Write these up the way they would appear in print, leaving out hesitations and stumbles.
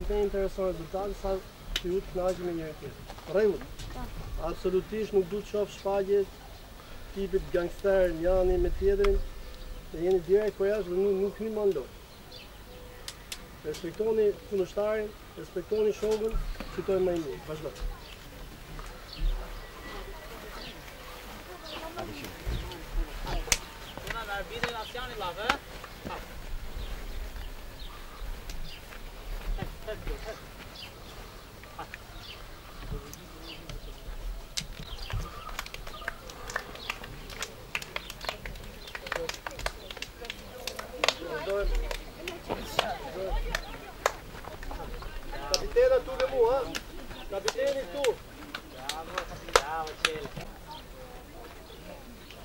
Nuk na intereson rezultati sa që ju të kënaqeni me njëri tjetrin. Rregull. Absolutisht nuk du të shoh shfaqje tipit gangster njani me tjetrin, dhe jeni direkt përjashtë dhe nuk, nuk hyni më në lojë. Respektoni kundërshtarin, respektoni shokun, fitoi më i mirë. Vazhdo. Puna me arbitrin asnjani llaf, e? Kapitena tu me mua, ha? Kapiteni tu. Bravo, bravo, Qel.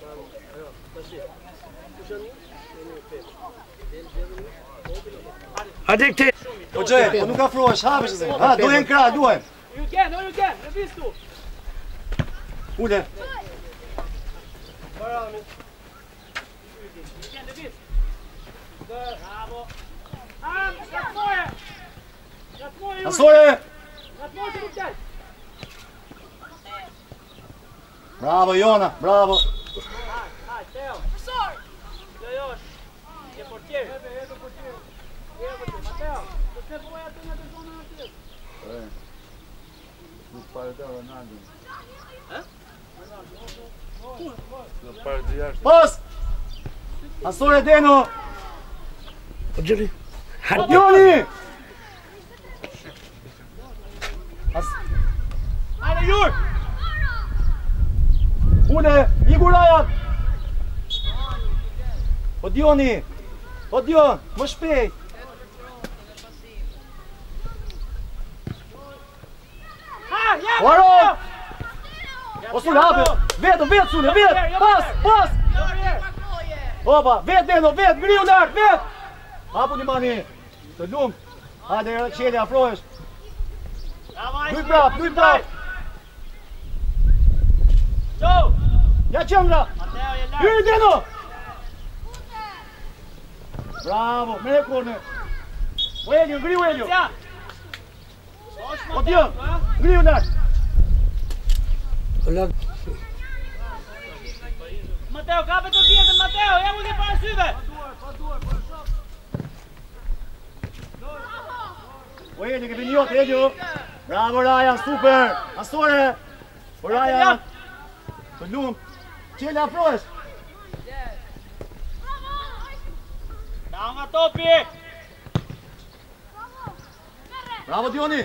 Bravo, ajo, tashi. Kush janë një? Jeni një petë. Del zgjedhën një, topin apo? Hajde këte! Po gjë, po nuk afrohesh, hapesh se. Ha, duhen krah, duhen. Jurgen, o Jurgen, lëviz tu. Ule. Barami. Jurgen, lëviz. Bravo. Ah, ngatmoje. Ngatmoje, Juri. Asore! Ngatmoje se nuk del. Bravo Jona, bravo. Hajde, hajde, Teo. Profesor. Jo, jo, je portier. Hebe, hebe portier. Hebe portier. Mateo, do të nevojë atë nga të zona aty. Nuk pare të Ronaldo. Ë? Nuk pare të jashtë. Pas! Asore Deno! O Gjeri! Hajde! Joni! As... Hajde, Jur. Ule, iku Rajan! O Dioni! O Dion, më shpejt! Ha, ja. O Aron! O Sule, hape! Vetëm, vetë Sule, vetë! Pas, pas! Opa, vetë Deno, vetë, ngriu lart, vetë! Hapu Limani, të lumë! Hajde, Qeli, afrohesh! Bravo, Ajsi. Luj prap, luj prap! Çau. Ja qendra! Mateo, je lart. Hyri Deno! Bravo, merre korner. O Elio, ngriu Elio. Ja. O Dion, ngriu lart. O lart. Mateo, kape të vjetën, Mateo, ja mu ke para syve. O Elio, ke vini Elio. Bravo Raja, super. Asore. O Raja. Të lumë. Qeli afrohesh. Bravo nga topi. Bravo Dioni.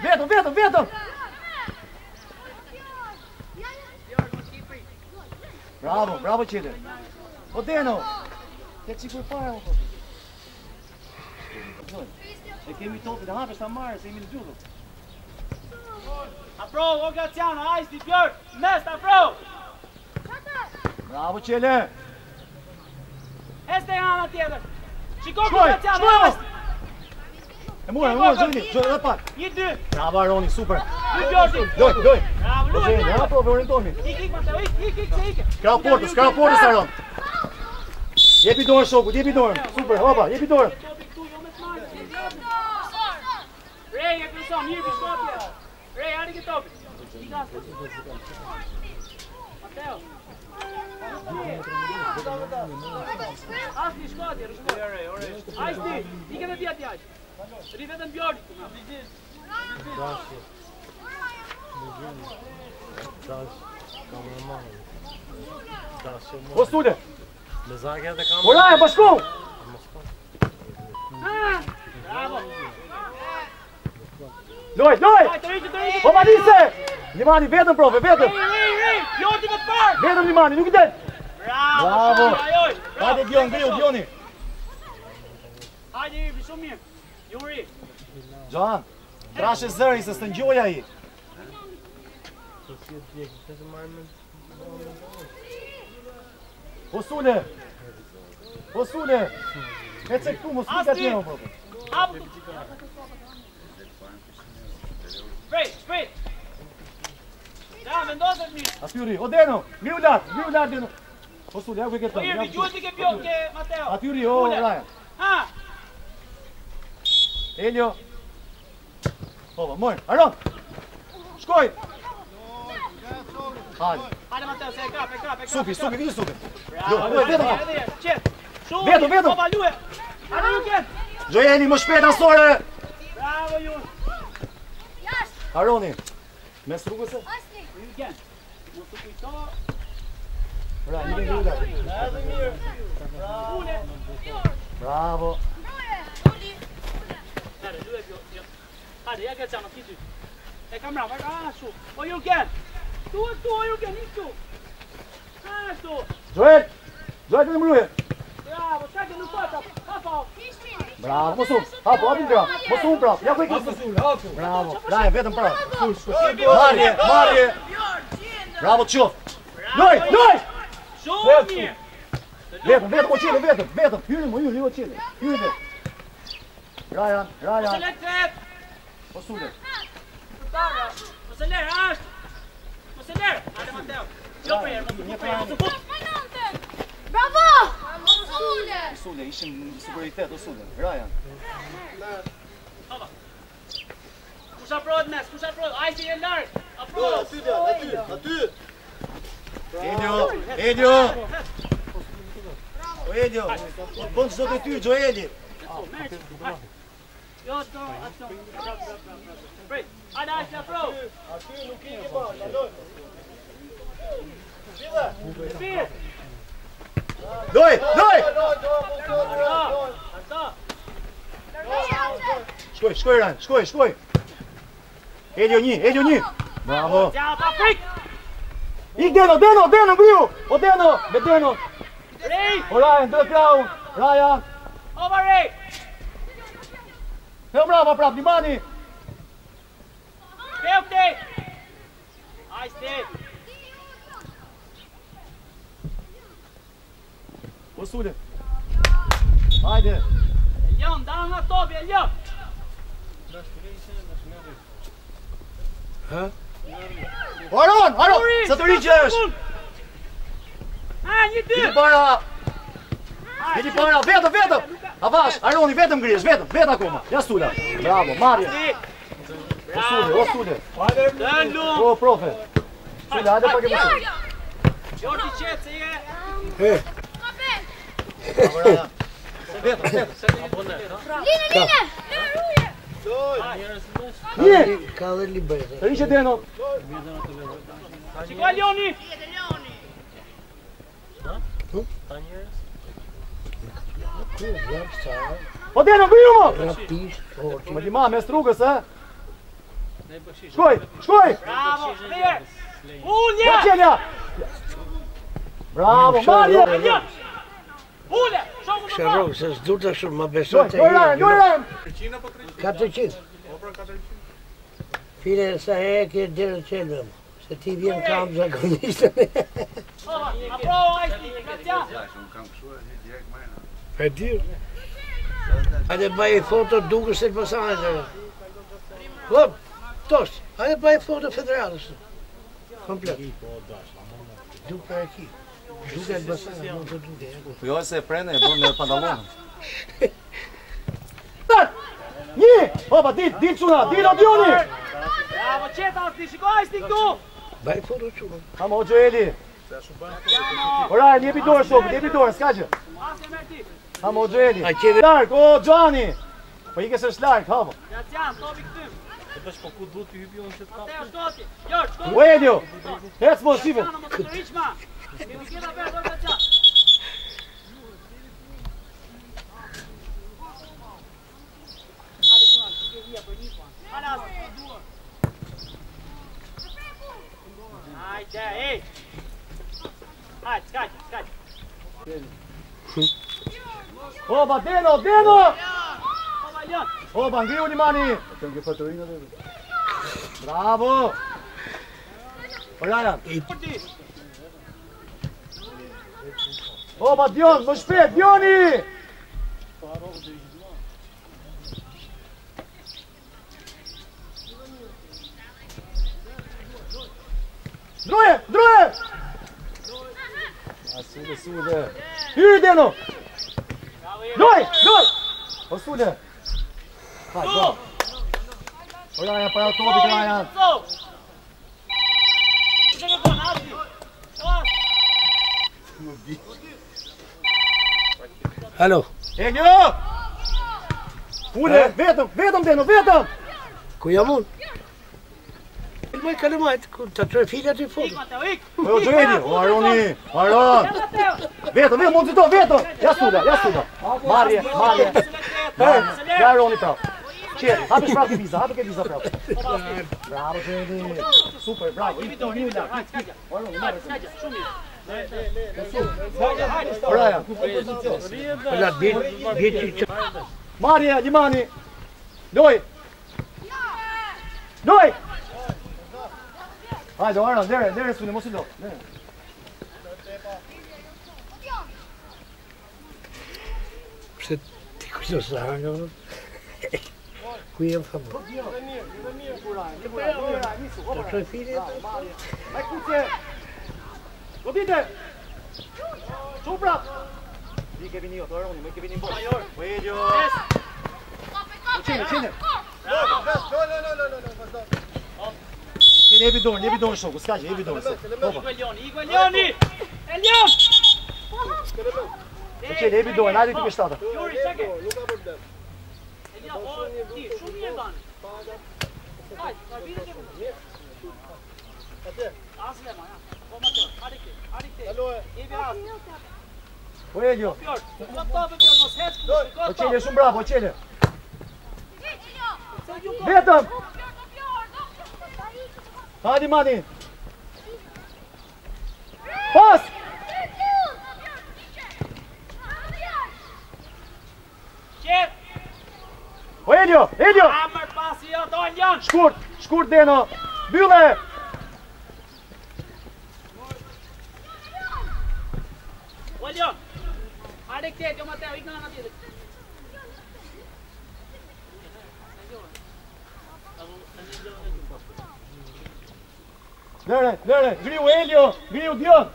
Vetëm, vetëm, vetëm. Bravo, bravo Qeli. O Deno. Te çikur para o. E kemi topin, hapesh ta marrë, se jemi në gjuhë. Afro, o Graciano, Ajsti, Björk, mes, afro. Bravo Qele. Este nga ana tjetër. Shiko ku Shkoj, Graciano, shkoj mo. Ajsti. E mora, e mora, Xheni, Xheni, edhe pak. Një, dy, Bravo Aroni, super. dy Bjordi. Loj, loj. Bravo, O luaj, Xheni, luaj. ha, po, orientohemi. Ik, ik, Mateo, ik, ik, ik, se ik. Krau portës, krau portës Aron. Jepi dorën shokut, jepi dorën. Super, hopa, jepi dorën. Topi këtu, jo me të marrë. Rej, e kryeson, mirë, bishko atje. Rej, hajde ke topi. Ik, Asti. Mateo. Asti, shko atje, shko. Ajsti, ik edhe ti atje, Ajsti. Ri vetëm Bjordi këtu. Dashje. Dash, kameraman. Dashje O Sule, Me zake edhe kam. o Raja, bashko. Bravo. Loj, loj. Hajde, të rritë, të rritë. Po Malise. Limani vetëm profe, vetëm. Rej, rej, rej. Bjordi me të parë. Vetëm Limani, nuk i del. Bravo. Bravo. Ajoj. Hajde Dion, ngriu Dioni. Hajde, Irvi, shumë mirë. Juri. Gjohan, trashe zërin se s'të ngjoj ai. Po si e djeg, të të marrë me... Po Sule. Po Sule. Ece këtu, mos fik atje mo profe. Hapu. Shpejt, shpejt. Ja, vendoset mirë. Aty rri, o Deno, ngriu lart, ngriu lart Deno. Po Sule, ja ku e ke Po tënë. Irvi, ja ku. gjuhet ti ke Bjork, ke Mateo. Aty rri, o Ule. Raja. Ha. Elio. Opa, moj, Aron. Shkoj. Hajde. Hajde Mateo, se e kap, e kap, e kap. Supi, supi, vini supi. Bravo, Jo, luaj, vetëm. edhe herë, qet. Shumë. Vetëm, vetëm. Opa, luaj. Hajde Jurgen. Joeli, më shpejt asore. Bravo Jur. Aroni. Mes rrugës e? Jurgen. Mos u kujto. Bra, një një lart. Edhe mirë. Ule. Bravo. Hajde, luaj jo. jo. Hajde, ja Graciano, ti ty. E kam bravo, ashtu. O Jurgen. Tu e tu, o Jurgen, ik tu. Ashtu. Joel. Joel, të mbruje. Bravo, çka ke nuk ka, pa pa. Bravo, mos u. Hapu, hapu pra. Mos u prap. Ja ku e ke. Bravo. Raja, vetëm prap. Marrje, marrje. Bravo, qof. Loj, loj. Shumë mirë. Vetëm, vetëm, o qele, vetëm, vetëm. Hyri, mo, hyri, o qele. Hyri vetëm. Rajan, Mos e Rajan. le kthehet. O sule. Përpara. Mos e lër, ashtu. Mos e lër. Hajde Mateo. Jo për herë, mos u fut për herë, mos u fut. Bravo! Sule, ishim në superioritet, o sule. Rajan. Hova. Kush afrohet mes? Kush afrohet? Ai që je larg. Do, Afrohet. aty djalë, aty, aty. Elio, Elio. O Elio, po bën çdo detyrë Joeli. Merë. Hajde. Jo, do, ato. Bravo, bravo, bravo. Prit. Hajde, hajde, afro. Aty nuk i ke pa, kaloj. Prit. Loj, loj. Loj, loj, loj, loj, loj. Arta. Shkoj, shkoj Rajan, shkoj, shkoj. Elio një, Elio një. Bravo. Ja, pa frik. Ik Deno, Deno, Deno, ngriu. O Deno, me Deno. Rej. O Rajan, drejt krahun. Rajan. Ova rej. He bravo prap, Limani. Ktheu këtej. Ai stej. O Sule. Hajde. Elion, dal nga topi, Elion. O Aron, Aron, sa të ri që është. Ha, një dy. Vini para. Vini para, vetëm, vetëm. Avash, Aroni vetëm ngrihesh, vetëm, vetëm akoma. Ja Sula. Bravo, marrje. O Sule, o Sule. Të lum. O profe. Sule, hajde pak e më shumë. Jordi qetë se je. Bravo, Rajan. Vetëm, vetëm. Line, line! Një. Ka dhe libreze. Të ri që Deno. Shiko Elioni. Ku, jam sa, O Deno, ngriu mo. rapish, forti. Më lima mes rrugës, e? Shkoj, shkoj! Bravo, kthye. Ulje. Ja qelja! Bravo, marrje! Elion. Ule, shoku të Kështë pa. rrugë, se s'du të shumë, më besoj Loj, të loj Rajan, loj Rajan! 400. File sa e ke deri në qelme, se ti vjen kam zakonisht. Ova, afro ai sti, Gracia. E di. Hajde bëj foto dukës e Elbasanit. Hop, tos, hajde bëj foto federalës. Komplet. Duka e ki. Duka e Elbasanit, mund të duke. Po jo se e prene e bën me pantallona. Tat! Një! Opa, dit, dit çuna, dit o Dioni! Bravo, qeta, ti shiko ai sti këtu. Bëj foto çuna. Ama o Joeli. O Rajan, jepi dorë shokut, jepi dorë, s'ka gjë. As e merr ti. Ama o Joeli. A qeve- Larg, o Gianni. Po ike se është larg, hapo. Gracian, topi këtym. E bësh po ku duhet të hypi unë që të kap. Mateo, shko ti. Jorg, shko. O Elio. Ec mo shife. Graciano, mos të riq ma. Ti nuk je ta bërë, do Gracian. Hajde çuna, ti ke vija për një po. Hajde as. Hajde, ej. Hajde, s'ka, s'ka. Opa, Deno, Deno! Opa, Leon. Opa, ngriu Limani. Bravo! O Rajan. Për ti. Opa, Dion, më shpejt, Dioni! Ndroje, ndroje! A, sule, sule. Hyri, Deno! Bravo, Jeri. Loj, loj! O, sule. Hajde, bravo. O Raja, para topit, Raja. Halo. Elio! Ule, vetëm, vetëm Deno, vetëm! Ku jam unë? Filmoj kalamajt, ku të të fila të foto. Po jo Xheni, o Aroni, Aron. Vetëm, vetëm, mund të vetëm. Ja Sula, ja Sula. Marrje, marrje. Ja Aroni prap. Qe, hapi prap ke viza, hapi ke viza prap. Bravo Xheni. Super, bravo. I mirë lart. Aroni, marrë. Shumë mirë. Braja. La bit, bit që Marrje, Limani. Loj. Loj. Hajde, Aron, lere, lere Sule, mos i lo. Lere. Pse ti kujto sa hanga më? Ku jam tha më? Të të fili Mai kuce. Godite. Çu prap. Di ke vini, o Aroni, më ke vini bosh. Po Elio. Po qene, qene. Qene, jepi dorën, jepi dorën shoku, s'ka gjë, jepi dorën. se. Opa. Iku Elioni, iku Elioni! Elion! Po qene, jepi dorën, hajde ti me shtata. Juri, çeke. Nuk ka problem. Elion, o, ti, shumë mirë bani. Hajde, na vini ke Atje, Asle ma, ja. Po Mateo, hajde këtej, hajde këtej. kaloje. Jepi as. Po Elio. Bjork, po topi Bjork, mos hec ku, shiko Po top. qene, shumë bravo, qene. Vetëm. Hajde Mani. Pas! Qet. Po Elio, Elio! Amër pasi jo, do Elion. Shkurt, shkurt Deno. Mbylle. O Elion. Hajde këtej, jo Mateo, ik në ana tjetër. Lere, lere, ngriu Elio, ngriu Dion.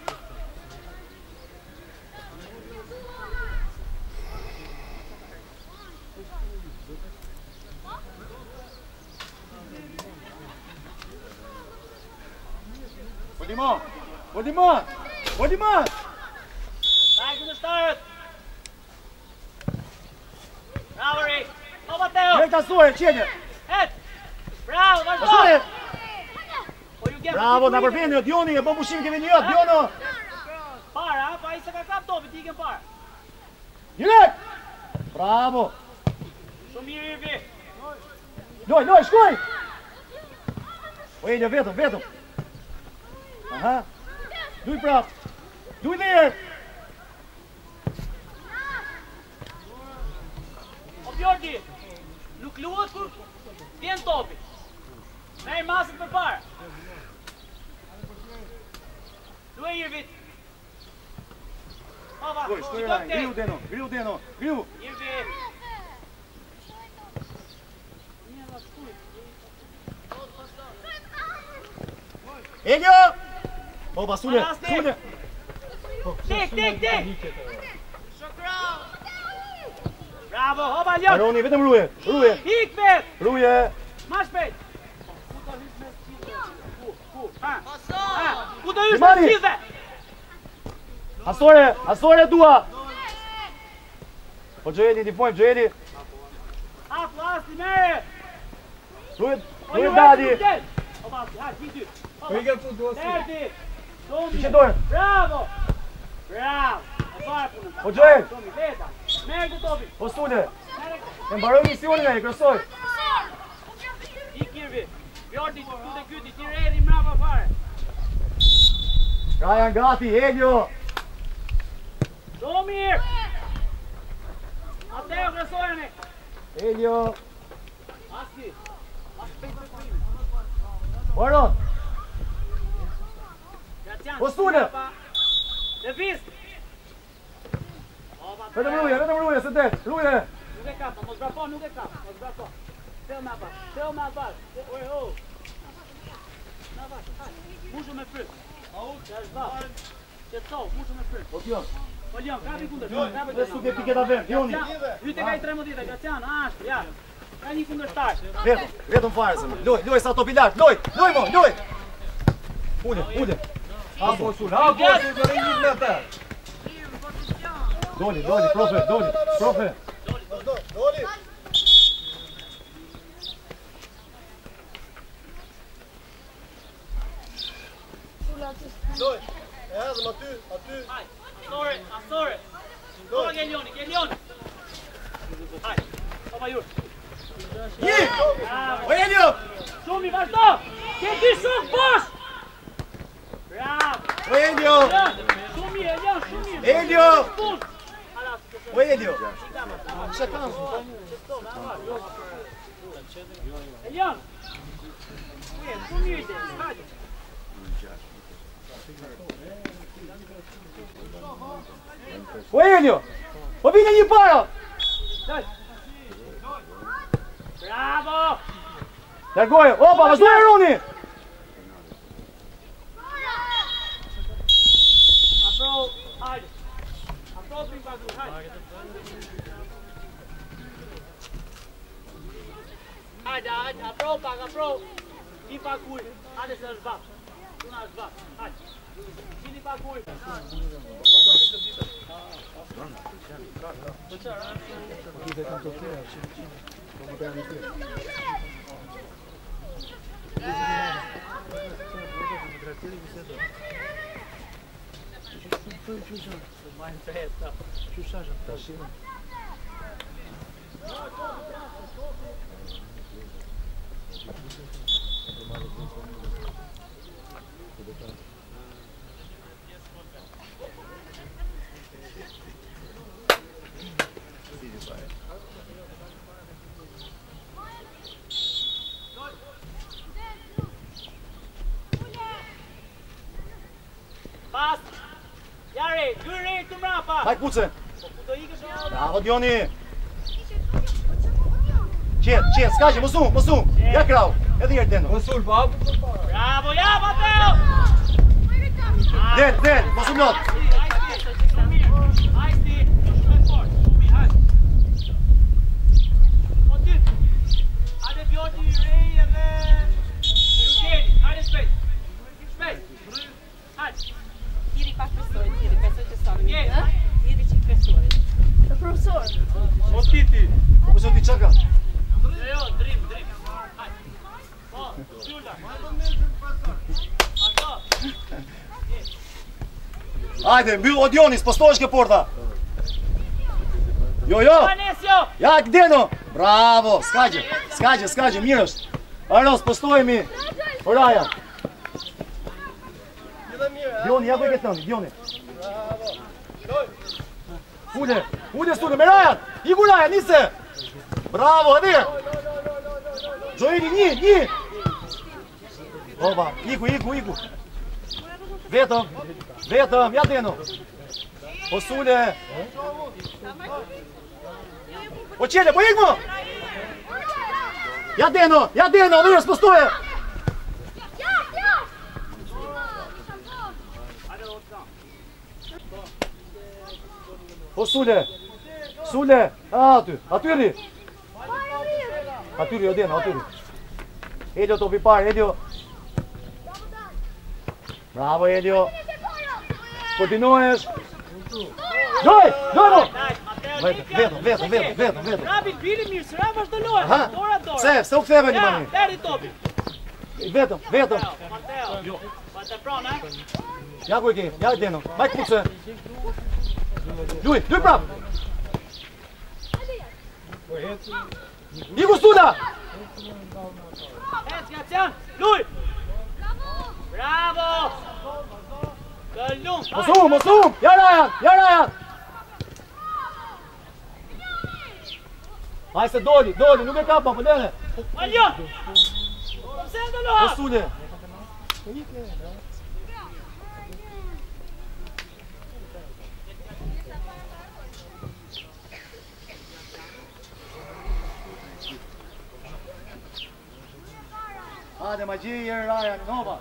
Po Limon, po Limon, po Limon. Daj kundërshtarët. Bravo Ri. Po Mateo. Lere ta suare, qene. Het. Bravo, vazhdo. Pasore. Po ju gjem. Bravo, na përvendi, o Dioni, e bën pushim kemi një, Diono. Para, pa ai se ka kap topin, ti ikën para. Direkt. Bravo. Shumë mirë Irvi. Loj, loj, shkoj! Po Elio, vetëm, vetëm. Aha. Duj prap. Duj dhe herë. O Bjordi, nuk luhet kur vjen topi. Merr masën përpara. Luaj Irvit. Ova, Shkoj, shkoj shiko Ryan, këtej. griu Deno, griu Deno, griu. Irvi. Elio! Opa, Sule, Anasti. Sule. Tek, tek, tek. Bravo, hopa Leon. Aroni, vetëm ruje, ruje, Ik vet. ruje. Ma shpejt. Ku do hysh mes gjithëve? Ku? Ku? Ha? Ha? Ku do hysh mes Limani. gjithëve? Asore, asore dua. Po Joeli, ndihmojmë Joeli. Ha, plasti, merre. Ruje, O, ruje ju Dadi. eci, del. O, pasti, ha, ti dy. Po i ka fut gosti. Terdi. Tomi. Kishe dorën. Bravo. Bravo. E fare punën. Po Joel, Tomi, veta. Merre këtë topin. po Sule. Merre këtë. E mbaroi misionin ai, krosoj. Ik Irvi. Bjordi, ku të kyti, ti reri mbrapa fare. Ryan gati, Elio. Shumë mirë. Mateo krasojani. Elio. Asti. Pas shpejt veprime. Aron, Gracian. Po, Sule. mbrapa. Lëviz. Opa, vetëm ruje, vetëm ruje, se del, ruje. Nuk e kap, mos vrapo, nuk e kap, mos vrapo. Theu me apas, theu me apas. Ore, o. Me apas, hajde. Mushu me fryt. Au, Qetso, mushu me fryt. Po kjo. Po Leon, kapi kundër, kapi Dhe su ke piketa verdh, Dioni. Hy tek ai 13, Gracian, ashtu, ja. Ka një kundërshtar. Vetëm, vetëm fare se. Loj, loj sa topi lart, loj, loj mo, loj. Ule, ule. Hapo sul, hapo sul, do një me atë. Doli, doli, profe, doli, profe. Doli. Loj, e hedhëm aty, aty. Hajde, asore, asore. Dora Gelioni, Gelioni. Hajde, opa Jur. Një! O Elio! Shumi, vazhdo! Ke dy shok bosh! Bravo! O Elio! Shumë mirë, Elion, shumë mirë. Elio! Fund. O Elio! Çka kanë? Elion! Mirë, shumë mirë ide. Hajde. O Elio! Po vine një para! Dal. Bravo! Largoje, opa, vazhdo Eroni! Afro, hajde. Afro, pim pak, hajde. Hajde, hajde, afro pak, afro. Ti pak ujë, hajde se është vap. Puna është vap, hajde. Gjini pak ujë. Pas. Jare, dy re të mrapa. Hajde kuce! Po ku do ikësh o? Bravo Dioni! Qet, qet, s'ka që, mos u, mos u. Ja krau, edhe një herë Deno. O sul, po hapu përpara. Bravo, ja, Mateo! Del, del, mos u lot. Shumë mirë. Hajde, shumë e fortë, shumë mirë, hajde. Po ty. Hajde Bjoti, Rej edhe Eugeni, hajde shpejt. Shpejt. Hajde. Tiri pak presoj, tiri, presoj që sa mirë, ë? Tiri që presoj. Profesor. O Titi. Po kush ti çka? Jo, jo, drim, drim. Hajde. Po, Shula. Vazhdo. Hajde, mbyll o Dioni, spostohesh ke porta. Jo, jo. Anesio. Ja, Deno. Bravo, s'ka gjë. S'ka gjë, s'ka gjë, mirë është. Aro, spostohemi. Oraja. Gjithë mirë, ha? Dioni, ja ku e ke thënë, Dioni. Bravo. Loj. Ule, ule Sule, me Rajan. Iku Rajan, nise. Bravo, edhe. herë. Joeli, një, një. Opa, iku, iku, iku. Vetëm, vetëm, ja Deno. O Sule. O Qele, po ik mo. Ja Deno, ja Deno, dhe spostoje. Jashtë, jashtë! O Sule, Sule, a, aty, aty rri. Aty rri, o Deno, aty rri. Elio topi parë, Elio. Bravo Elio. Koordinohesh. Doj, doj mo. Nice, Mateo. Vetëm, vetëm, vetëm, vetëm, vetëm, vetëm. Rabi, bili mirë, sëra vazhdo lojë. Aha. Dora, dora. Pse, pse u ktheve Ja, Limani? erdhi topi. Vetëm, vetëm. Mateo, Mateo. Pa të prona. Ja ku e ke, ja Deno. Maj kuce. Luj, luj prap. Iku Sula. Ec, Gacian, luj. Bravo. Të lum. Mos u, mos u. Ja Rajan, ja Rajan. Hajde se doli, doli, nuk e kap, po lene. Alion. Pse O ndaloha? Sule. Hajde, ma gjej herë Rajan, nova.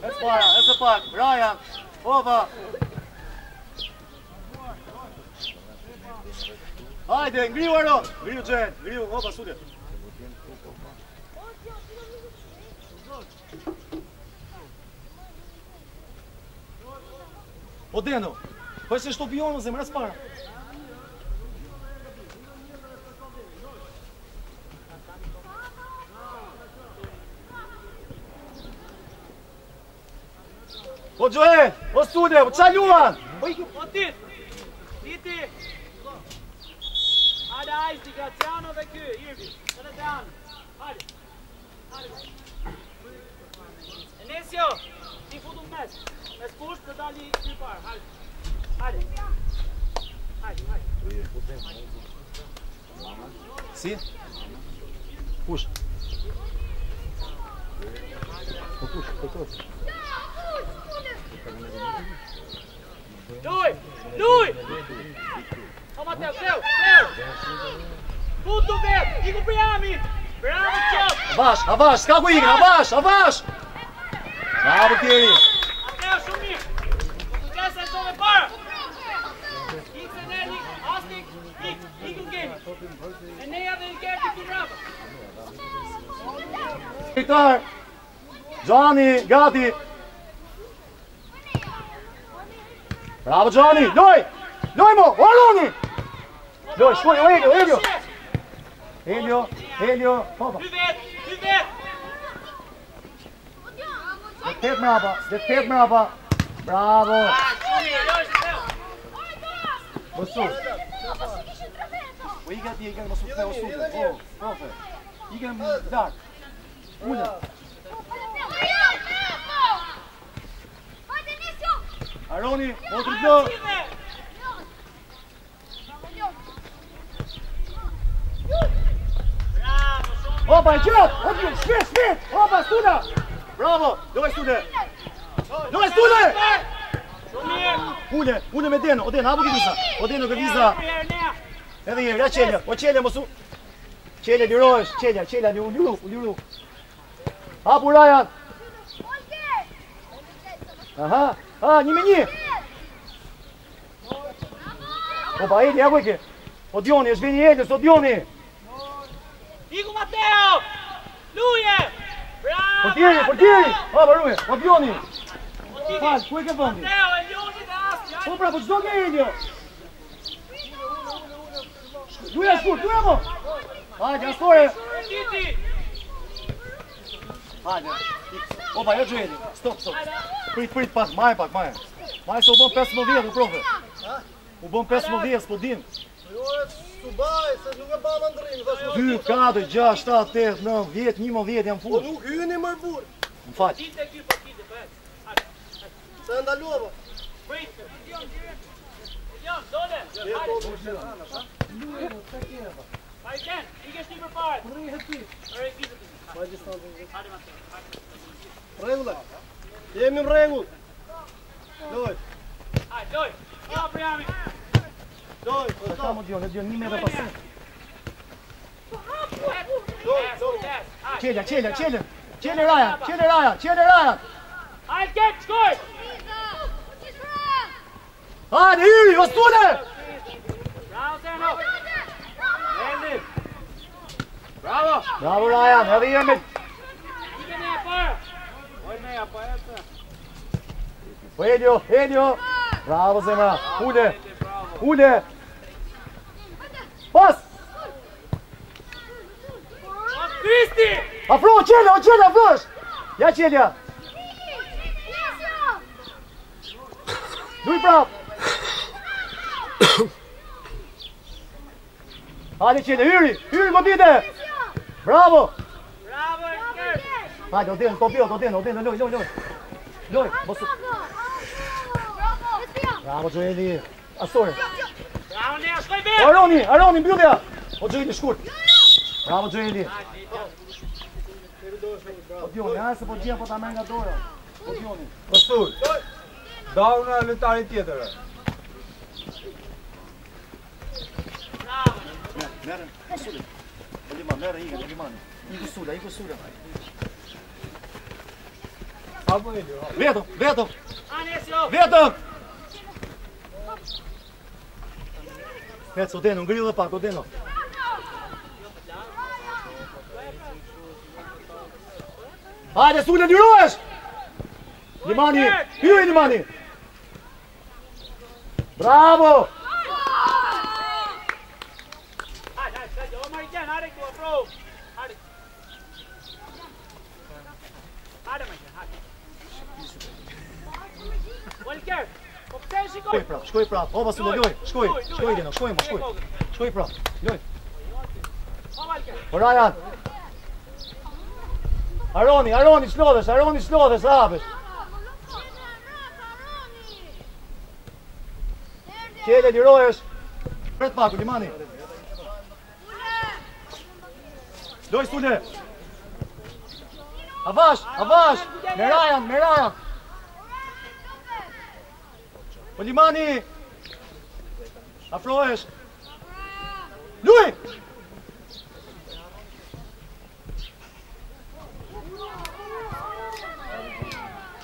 Ec para, ec e pak, Rajan, opa. Hajde, ngriu Aron, ngriu Xhen, ngriu, opa, Sule. O Deno, po se shto pion o zemra para. O Joel, o Sule, o qa luan? O iku. O Tit, Titi. Hajde Ajzi, Graciano dhe ky, Irvi. Edhe të anë. Hajde. Hajde. Enesio, ti futu në mes. Mes kusht të dali ky parë. Hajde. Hajde. Hajde, hajde. Si? Kush? Po kush? Po kush? Luj! Luj! O Mateo, Teo, Teo! Futu vet, iku Briami! Bravo, qoftë! Avash, avash, s'ka ku ikën, avash, avash! Bravo, Tjeri! Mateo, shumë mirë! Po kujdes se shove para! Ik se neni, astik, ik, iku kemi! Eneja dhe Ikerti këtu bravo! Lojtar! Gjani, gati! Bravo Gjani, loj! Loj mo, o Roni! Loj, shkoj, o Elio, Elio! Elio, Elio, popa. Dy vet, dy vet! Dhe tet mrapa, dhe tet mrapa. Bravo. Mosu. Po ika ti, ika mos u kthe, o sute. O, profe. Ika më lart. Ule. Aroni, o driblo. Opa, e gjatë! Opa, shpejt, shpejt! Opa, Stula! Bravo! Loj, Stule! Loj, Stule! Ule, ule me Deno, o Deno, hapu këviza. O Deno, këviza. Edhe një herë, ja Qelja, o Qelja, mosu. Qelja, lirohesh, Qelja, Qelja, u liru, u liru. Hapu Rajan. Aha, ha, një me një. Opa, Eli, ja ku e ke? O Dioni, është veni Elios, o Dioni. Iku Mateo! Luje! Bravo! Portieri, portieri! O, baruje, o Dioni. Fal, ku e ke vendin? Mateo, Elioni dhe Asti. Po pra, po çdo ke Elio? Luja shkurt, luja mo! Hajde, Astore! Titi! Hajde. Opa, jo Joeli. Stop, stop. Prit, prit pak, maj pak, maj. Maj se u bën 15, u profe. U bën 15, s'po dim. Jo, s'u baj, se nuk e bana ndërrim. 2, 4, 6, 7, 8, 9, 10, 11 janë Po fush. nuk hyni mër burr. Më fal. Tite ky po tite, po ec. Hajde. Se e ndalova. Prit. Elion, dole. Hajde. Hajde, i kesh ti përpara. Ore, kisë ti. Maj distancën. Hajde Mateo. Hajde. Rregull. Jemi në rregull. Loj, Hajde, loj. Ja, Briami. loj, Sa ka më Dion, e Dion 1 metër pas. loj, loj. Qelja, qelja, qelja. Qelja Raja, qelja Raja, qelja Raja. Hajde, keq, shkoj. Hajde, hyri, o Stule! Bravo, Zeno. Endi. Bravo. Bravo Rajan, edhe një herë me Ike ne e para. Oj Nea, po ecë. Po Elio, Elio. Bravo zemra. Ule. Ule. Pas. O, Kristi! Afro Qelja, o Qelja, afrosh. Ja Qelja. Luj prap. Hajde Qelja, hyri, hyri godite. Bravo. Bravo, Elker. Hajde, Odin, topi, Odin, Odin, loj, loj, loj. Loj, mos. Bravo Joeli. Asore. Bravo, Nea, shkoj vet. O Aroni, Aroni, mbyllja. O Joeli shkurt. Bravo Joeli. O Dioni, ha se po gjen po ta merr nga dora. O Dioni. Po sul. Dau në lojtarin tjetër. Merë, o Sule. O Liman, merë, ikën, o Liman. Iku Sula, iku Sula. Apo Elio. Vetëm, vetëm, Anesio. vetëm. Ec, Odeno, ngriu dhe pak, Odeno. Hajde, Sule, lirohesh! Limani, hyri Limani! Bravo! Hajde, hajde, hajde, o Marijan, hajde këtu, afro. Hajde. Hajde Marijan, hajde. Walker, po pse e shikoj? Shkoj prap, shkoj prap. Opa, Sule, loj, shkoj, shkoj Deno, shkoj, mo, shkoj. Shkoj prap, loj. Po Walker. Po Rajan. Aroni, Aroni, çlodhesh, Aroni, çlodhesh, hapesh. Qele, lirohesh. Pret pak, Limani. Loj, Sule. Avash, avash, me Rajan, me Rajan. Po Limani. Afrohesh. Luj!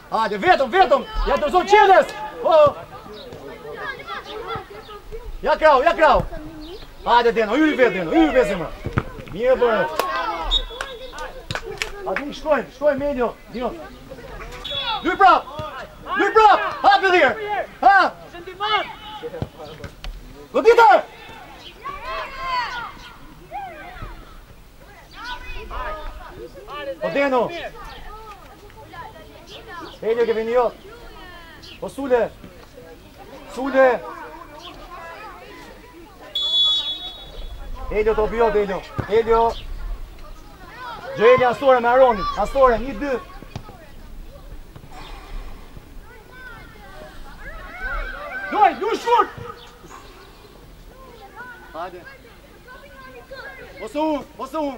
Hajde, vetëm, vetëm! Ja dorëzon Qeles! Po! Ja krau, ja krau! Hajde, Deno, hyj vetë, Deno, hyj vetë, zemra! Mirë bëre! Hajde, shkojmë, shkojmë, Melio, Dion! Luj prap! Luj prap! Hap edhe herë! Ha! Godite! Po Deno! Helio ke vini jot. Po Sule! Sule! Helio topi jot, Helio. Helio! Gjeli Astore me Aronin. Astore, 1, 2. Luaj, luaj shkurt! Hajde. Mos u, mos u.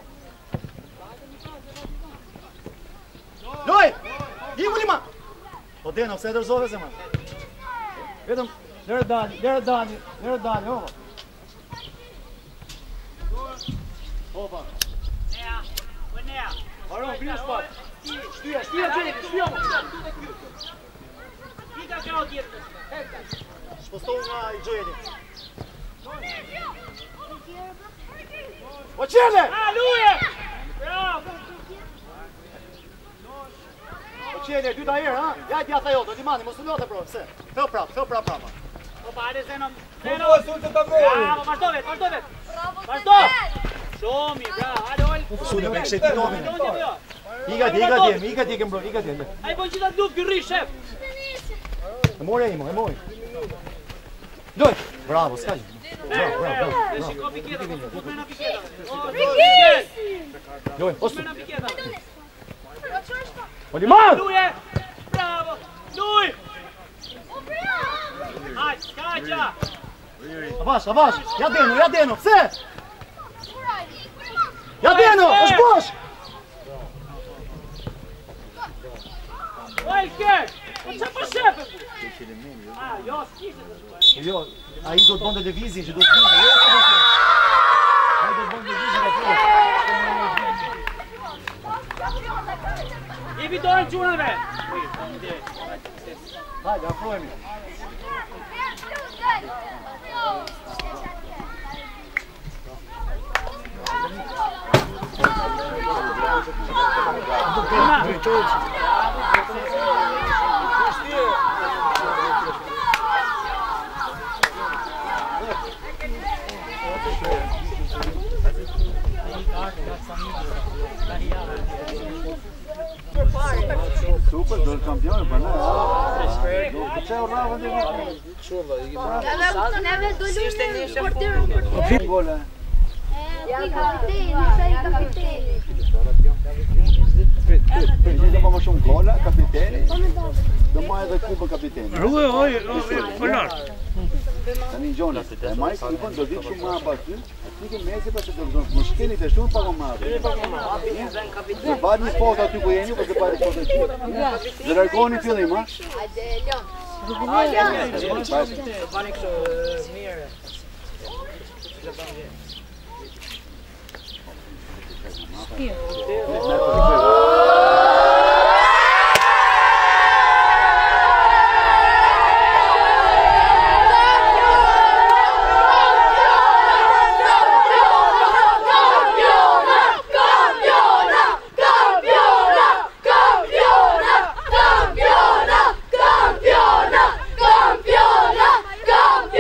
Luaj! Iku Lima! Po Deno, pse e dorëzove zemra? Vetëm lëre dali, lëre dali, lëre dali, hopa. Hopa. Nea, po Nea. Aron, grish pak. Shtyja, shtyja, Gjeli, shtyja. Ika krau tjetër. Shpostohu nga i Gjeli. Po Qele! A, luje! Bravo! Po Qele, dyta herë, ha? Ja djatha jote, Limani, mos u lodhe bro, pse? Theu prap, theu prap prapa. Po pa, hajde Zeno. Po Zeno. po, Sule ta mori. Bravo, vazhdo vet, vazhdo vet. Vazhdo. Shumë mirë, bravo. Hajde ol. Sule, me kështë ti topin. Ika ti, ika ti, ika ti ke mbro, ika ti. Ai bën gjithë atë luftë ky rri shef. E mori ai mo, e mori. Loj. Bravo, s'ka gjë. Bravo, bravo, bravo. Dhe shiko piketa, mos u fut mrena piketa. Loj, o Mrena piketa. O Liman! Luje! Bravo! Luj! Hajde, skaqa! Avash, avash, ja Deno, ja Deno, pse? Ja Deno, është bosh! Walker! Po çfarë po shefë? Ah, jo, s'kishte të shkuar. Jo, ai do të bënte lëvizjen që do të vinte. Jo, s'do të bënte. Ai do të bënte lëvizjen aty. Jepi dorën çunave. Hajde, afrohemi. Super, do të kampion, po ne. Do të çeu rravën dhe Neve do luajmë portier portier. Gola. Ja kapiteni, sa i kapiteni. Prit, prit, prit. Do më shumë gola, kapiteni. Do marrë edhe kupën kapiteni. Rrugë, oj, po lart. Tani Gjoni, e marr kupën, do vi kështu mbrapa aty. Ti ke mezi pas të dorëzon. Mos shkeni të shtunë pak më mbrapa. Do bëni një foto aty ku jeni, po do bëni foto aty. Do largoheni fillim, ha? Hajde Leon. Hajde. Bani kështu mirë. Kampiona! Kampiona! Kampiona! Kampiona! Kampiona! Kampiona! Kampiona!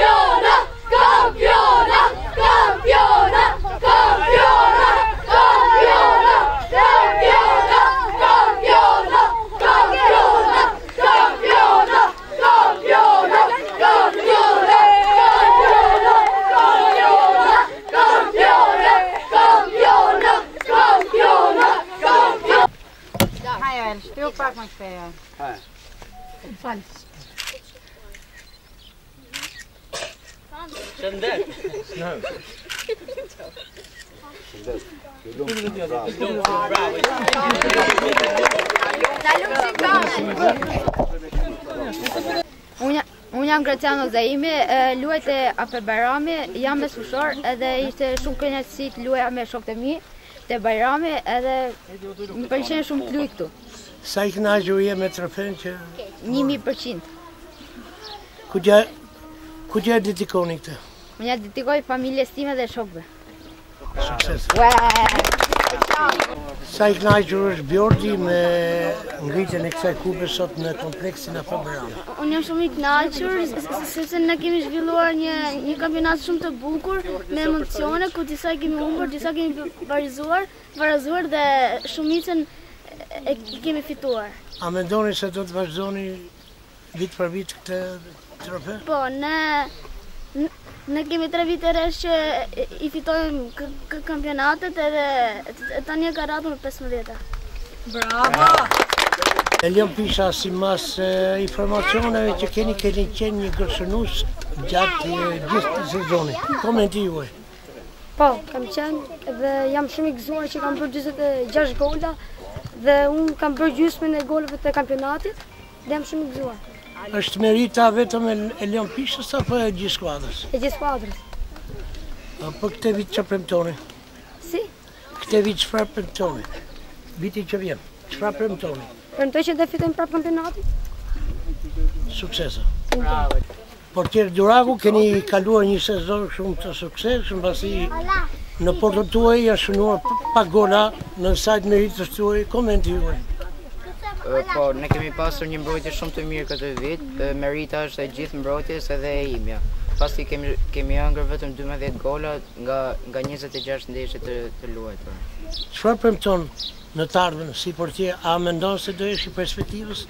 Fal. Shëndet. Shëndet. Ju lumtë. Bravo. Na lumshin Unë unë jam Graciano Zaimi, luaj te AF Bajrami, jam mesfushor edhe ishte shumë kënaqësi të luaja me shokët e mi te Bajrami edhe më pëlqen shumë të luaj këtu. Sa i kënaqur je me trofenë që 1000%. Kujt ia kujt ia dedikoni këtë? Unë ia dedikoj familjes time dhe shokëve. Sukses. Sa i kënaqur është Bjordi me ngritjen e kësaj kupe sot në kompleksin AF Bajrami? Unë jam shumë i kënaqur sepse ne kemi zhvilluar një një kampionat shumë të bukur me emocione ku disa i kemi humbur, disa kemi barazuar, barazuar dhe shumicën e kemi fituar. A mendoni se do të vazhdoni Vit për vit këtë trofe? Po, ne ne kemi tre vite rresht që i fitojmë kampionatet edhe tani e ka radhën me 15-a. Bravo! Elion Pisha, sipas informacioneve që keni, keni qenë një golshënues gjatë gjithë sezonit. Komenti juaj? Po, kam qenë dhe jam shumë i gëzuar që kam bërë 46 gola dhe unë kam bërë gjysmën e golave të kampionatit. Dhe jam shumë i gëzuar. Është merita vetëm e Elion Pishës apo e gjithë skuadrës? E gjithë skuadrës. Po këtë vit çfarë premtoni? Si? Këtë vit çfarë premtoni? Viti që vjen, çfarë premtoni? Premtoj që do fitojmë prapë kampionatin. Suksese. Bravo. Portier Duraku keni kaluar një sezon shumë të suksesshëm, pasi në portën tuaj janë shënuar pak gola në sajë të meritës tuaj, komenti juaj. Po, ne kemi pasur një mbrojtje shumë të mirë këtë vit, merita është e gjithë mbrojtjes edhe e imja. Pasi kemi kemi hëngër vetëm 12 gola nga nga 26 ndeshje të të luajtura. Çfarë premton në të ardhmen si portier? A mendon se do jesh i perspektivës?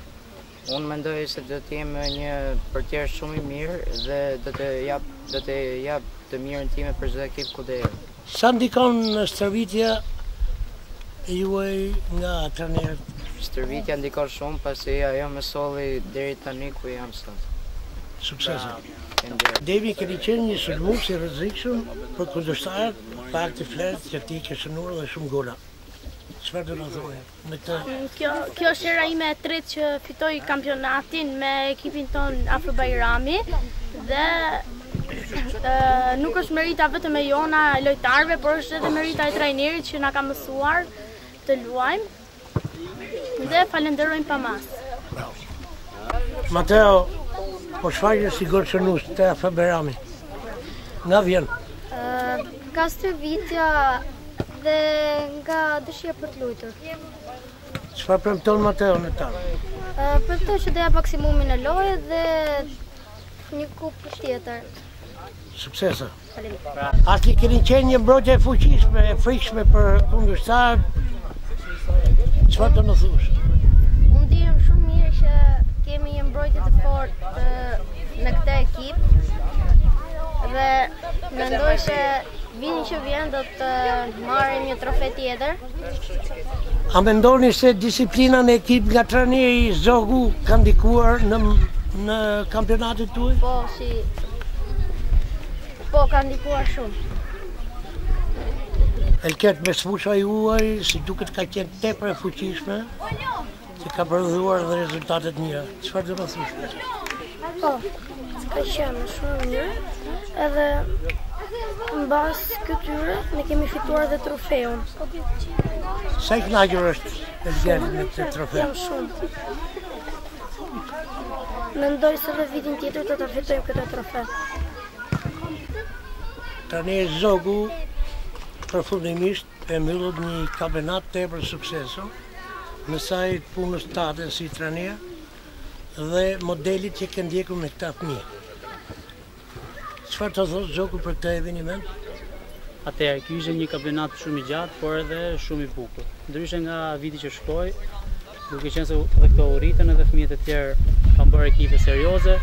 Unë mendoj se do të jem një portier shumë i mirë dhe do të jap do të jap të mirën time për çdo ekip ku do jem. Sa ndikon në stërvitja juaj nga trajnerët? Stërvitja ndikon shumë pasi ajo më solli deri tani ku jam sot. Suksese. Devi keni qenë një sulmues i rrezikshëm për kundërshtarët, fakti flet që ti ke shënuar dhe shumë gola. Çfarë do të thoje? Në këtë Kjo kjo është hera ime e tretë që fitoj kampionatin me ekipin tonë AF Bajrami dhe e, nuk është merita vetëm e jona e lojtarëve, por është edhe merita e trajnerit që na ka mësuar të luajmë dhe falenderojmë pa masë. Mateo, po shfaqesh si golshënues te AF Bajrami. Nga vjen? Nga stërvitja Dhe nga dëshira për të luajtur. Çfarë premton Mateo në të ardhmen? Premtoj që do jap maksimumin në lojë dhe një kupë tjetër. Suksese. Asli keni qenë një mbrojtje e fuqishme, e frikshme për kundërshtarët. Çfarë do të thuash? Unë ndihem shumë mirë që kemi një mbrojtje të fortë në këtë ekip. Dhe mendoj se Vitin që vjen do të marrim një trofe tjetër. A mendoni se disiplina në ekip nga trajneri Zogu ka ndikuar në në kampionatin tuaj? Po, si Po, ka ndikuar shumë. Elket mesfusha juaj, si duket ka qenë tepër e fuqishme, që ka prodhuar dhe rezultate të mira. Çfarë do të thuash? Po, ka qenë shumë mirë. Edhe mbas këtyre ne kemi fituar dhe trofeun. Sa i kënaqur është Elgert me këtë trofe? Jam shumë. Mendoj se dhe vitin tjetër do ta fitojmë këtë trofe. Tani Zogu përfundimisht e mbyllët një kampionat tepër të suksesshëm. Në sajë të punës tate si trajner dhe modelit që ke ndjekur me këta fëmijë. Çfarë të thotë Zogu për këtë eveniment? Atëherë, ky ishte një kampionat shumë i gjatë, por edhe shumë i bukur. Ndryshe nga viti që shkoi, duke qenë se dhe këto u rritën edhe fëmijët e tjerë kanë bërë ekipe serioze,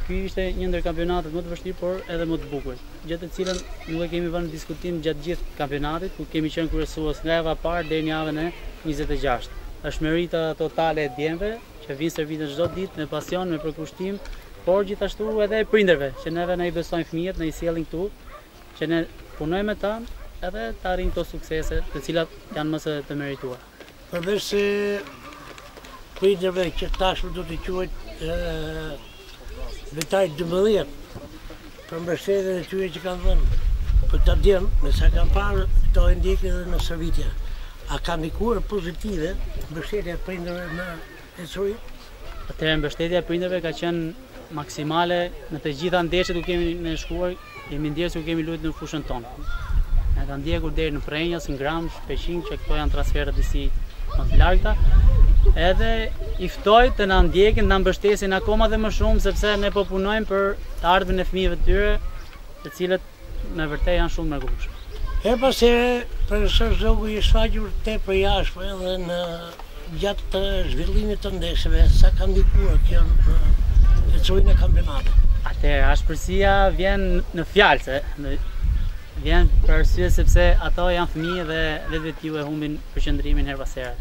ky ishte një ndër kampionatet më të vështirë, por edhe më të bukur. Gjë të cilën nuk e kemi vënë në diskutim gjatë gjithë kampionatit, ku kemi qenë kryesues nga java e parë deri në javën e 26. Është merita totale e djemve që që vijnë stërviten çdo ditë me pasion, me përkushtim, por gjithashtu edhe e prindërve, që neve na i besojnë fëmijët, na i sjellin këtu, që ne punojmë me ta edhe të arrijmë këto suksese, të cilat janë më se të merituara. Përveç se prindërve që tashmë do t'i quaj lojtari 12 për mbështetjen e tyre që kanë dhënë për këta djem, me sa kam parë, këto e ndjekin edhe në stërvitje. A ka ndikuar pozitive mbështetja e prindërve në ecuri? Atëherë mbështetja e prindërve ka qenë maksimale në të gjitha ndeshjet ku kemi ne shkuar, jemi ndjerë sikur kemi luajtur në fushën tonë. Na kanë ndjekur deri në Prrenjas, në Gramsh, Peqin, që këto janë transferta disi më të largëta. Edhe i ftoj të na ndjekin, të na mbështesin akoma dhe më shumë sepse ne po punojmë për të ardhmen e fëmijëve të tyre, të cilët me vërtet janë shumë mrekullueshëm. Herë pas here, profesor Zogu i është shfaqur tepër i ashpër edhe në gjatë zhvillimit të ndeshjeve, sa ka ndikuar kjo në ecurinë e kampionatit? Atëherë, ashpërsia vjen në fjalë, se në, vjen për arsye sepse ato janë fëmijë dhe vetvetiu e humbin përqendrimin herë pas here.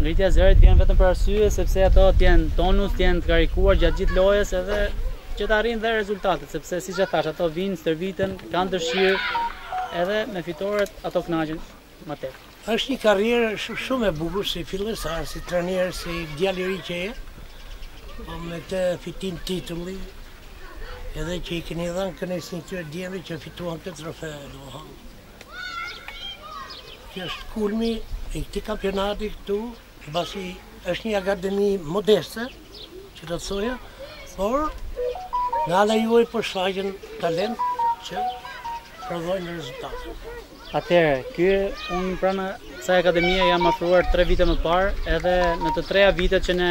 Ngritja e zërit vjen vetëm për arsye sepse ato të jenë tonus, të jenë të karikuar gjatë gjithë lojës edhe që të arrijnë dhe rezultatet, sepse siç e thash, ato vijnë, stërviten, kanë dëshirë edhe me fitoret ato kënaqen më tepër. Është një karrierë shumë e bukur si fillestar, si trajner, si djalë i ri që je, po me këtë fitim titulli, edhe që i keni dhënë kënaqësinë këtyre djemve që fituan këtë trofe, domethënë. Që është kulmi i këtij kampionati këtu, Mbasi është një akademi modeste, që do të thoja, por nga ana juaj po shfaqen talent që prodhojnë rezultate. Atëherë, ky unë pranë kësaj akademie jam afruar 3 vite më parë, edhe në të treja vitet që ne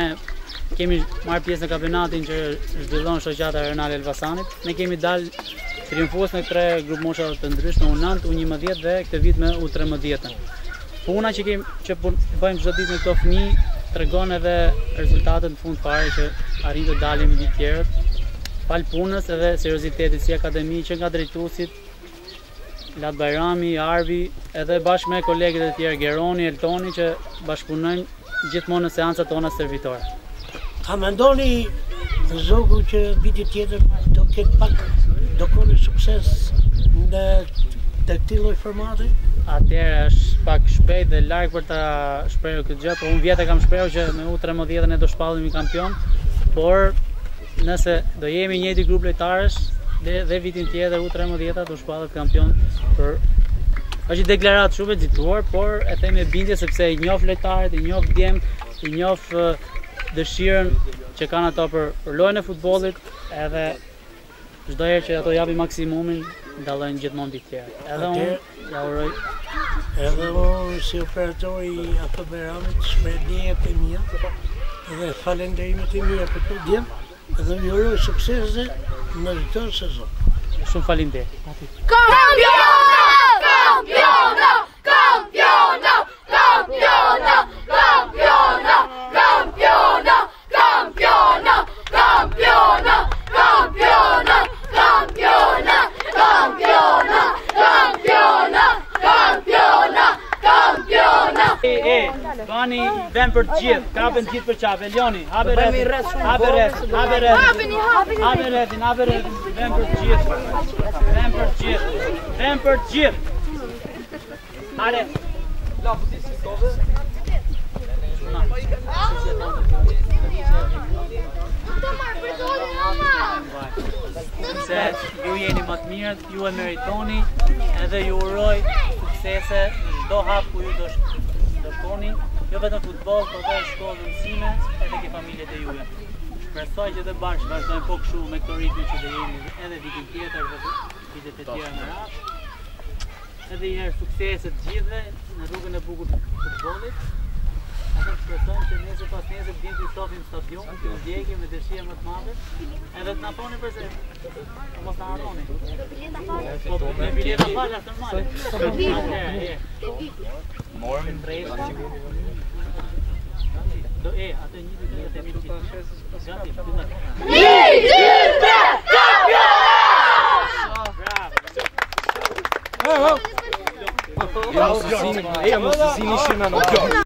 kemi marrë pjesë në kampionatin që zhvillon shoqata rajonale e Elbasanit, ne kemi dalë triumfues në tre grupmosha të ndryshme, U9, U11 dhe këtë vit me U13-ën. Puna që kemi që pun, bëjmë çdo ditë me këto fëmijë tregon edhe rezultatet në fund fare që arrijmë të dalim mbi të tjerët. Falë punës edhe seriozitetit si akademi që nga drejtuesit Lat Bajrami, Arbi, edhe bashkë me kolegët e tjerë Geroni, Eltoni që bashkëpunojmë gjithmonë në seancat tona stërvitore. A mendoni Zogu që viti tjetër do ketë pak, do korrë sukses në të këtij lloj formati? Atëherë është pak shpejt dhe larg për ta shprehur këtë gjë, por unë vjet e kam shprehur që me U13 ne do shpallemi kampion, por nëse do jemi i njëjti grup lojtarësh dhe, dhe vitin tjetër U13 do shpallet kampion për është një deklaratë shumë e nxituar, por e them me bindje sepse i njoh lojtarët, i njoh djemt, i njoh dëshirën që kanë ato për, për lojën e futbollit, edhe çdo herë që ato japin maksimumin, dallojnë gjithmonë mbi të tjerët. Edhe unë ja uroj edhe unë si operator i AF Bajramit shpreh ndjenjat e mia dhe falënderimet e mia për këto djem dhe ju uroj suksese në çdo sezon. Shumë faleminderit. Kampiona! Kampiona! Kampiona! Kampiona! Kampiona! Kampiona! Kampiona! Kampiona! Kampiona! Kampiona! Kampiona! Kampiona! Kampiona! Kampiona! E, e, bani vend për të gjithë, kapen të gjithë për qafe, Elioni, hape rrethin, hape rrethin, hape rrethin, hape rrethin, hape rrethin, vend për të gjithë, vend për të gjithë, vend për të gjithë. Hajde. La, po ti si sove? Se ju jeni më të mirët, ju e meritoni, edhe ju uroj suksese në çdo hap ku ju do do shkoni, jo vetëm futboll, por edhe shkollë dhe mësime, edhe ke familjet e juaja. Shpresoj që dhe bashkë vazhdojmë po kështu me këto ritme që do jemi edhe vitin tjetër dhe vitet e tjera me radhë. Edhe një herë suksese të gjithëve në rrugën e bukur të futbollit. Edhe shpresojmë që nesër pas nesër të vijmë të shohim në stadium, të ndjekim me dëshirë më të madhe. Edhe të na thoni përse, po mos na harroni. Po me bileta falas normale. Morëm Do e, atë një dy tre themi të gjithë. Gati, filloj. 1 2 3 Kampiona! Bravo. Ja, mos e zini, ja, mos e zini shina në gjokë.